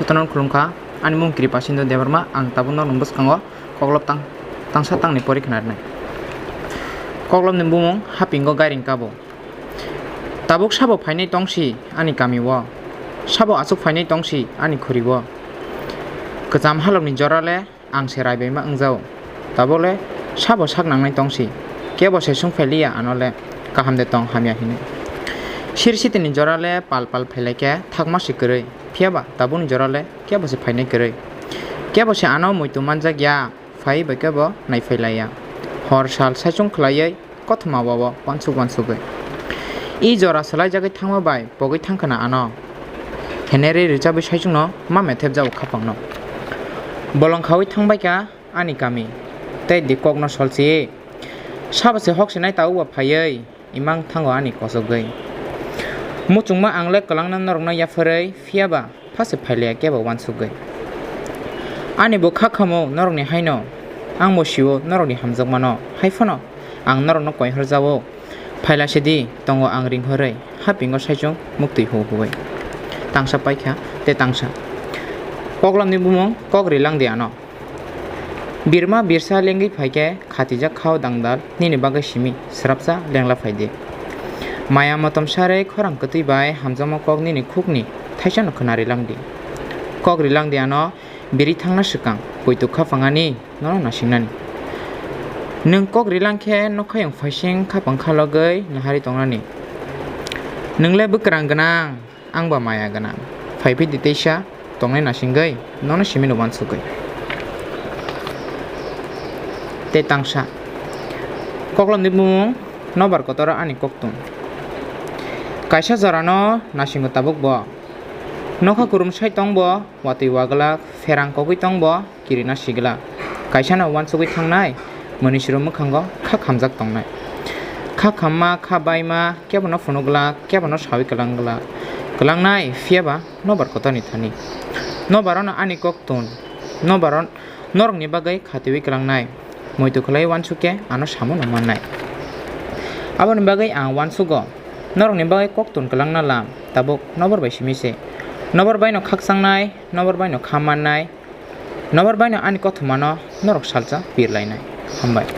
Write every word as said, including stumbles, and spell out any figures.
Tonon khulumkha, ani mung Kripa Sindhu Debbarma, ang tabuk norokni bwskango koklop tang-, tangsa tangni pori khna rinai. Koklopni bumung Hapingo Gairing Kabo. Tabuk sabo phainai tongsi ani kami o, sabo aswk phainai tongsi ani khuri o. Kwcham halokni jora le ang se raibaima wngjao. Tabuk le sabo sak nangnai tongsi, kebo se sungphai liya ano le kaham de tong hamya hinwi. Sir sitini jora le pal pal phailai khe thakma se kwrwi, phiya ba tabukni jora le kebo se phainai kwrwi. Kebo se ano muitu manjak ya, phai bai kebo naiphai laiya. Hor sal saichung khlaiwi kothoma o uansuk uansugwi. I jora swlaijagwi thangma bai pogwi thangkhwna ano. Henerwi rwchabwi saichungno ma methepjao khapangno. Bolong khaui thangbaikha ani kami, tei di kokno solchi. Sabo se hok se nai tabuk ba phaiwi imang thango ani kosogwi. Muchungma ang le kwlangna norokno yapharwi, phiya ba pha se phailaiya kebo uansugwi. Ani bo kha khamo norokni haino, ang bo sio norokni hamjakmano, hai phano ang norokno koihorjao. Phaila se di, tongo ang ringhorwi, Hapingo saichung muktwi hu huwi. Tangsa paikha tei tangsa. Koklopni bumung Kok Rilang Di Ano. Birma birsa lengwi phai khe khatijak khao dangdal, nini bagwi simi swrapsa lengla phai di. Maya motom sarwi khorang kwtwi bai hamjakma kok nini khukni thaisano khna rilang di. Kok rilang di ano biri thangna swkang, poito khapang ani nono nasingnani. Nwng kok rilang khe nokhayung phaising khapang khalogwi naharwi tongnani. Nwng le bwkrang gwnang, ang ba maya gwnang. Phai phi di teisa tongnai nasingwi, nono simi no uansugwi. Tei tangsa. Koklopni bumung Nobar Kotor Ani Koktun. Kaisa jorano nasingo tabuk bo. Nokha kurum sai tong bo, watwi waglak, pherang kogwi tong bo, kirina siglak. Kaisano uansugwi thangnai, mwnwi siro mwkhango kha khamjak tongnai. Kha khamma, kha baima, kebono phunuk glak, kebono sawi kwlang glak. Kwlangnai, phiya ba Nobar Kotorni thani. Nobarono ani kok tun. Nobaro-, norokni bagwi khatiwi kwlangnai. Muitu khlai uansuk khe ano samono mannai. Aboni bagwi ang uansugo, norokni bagwi kok tun kwlangna lam, tabuk Nobar bai simi se. Nobar baino khakchangnai, Nobar baino kha mannai, Nobar baino ani kothomano norok salsa pir lainai. Hambai.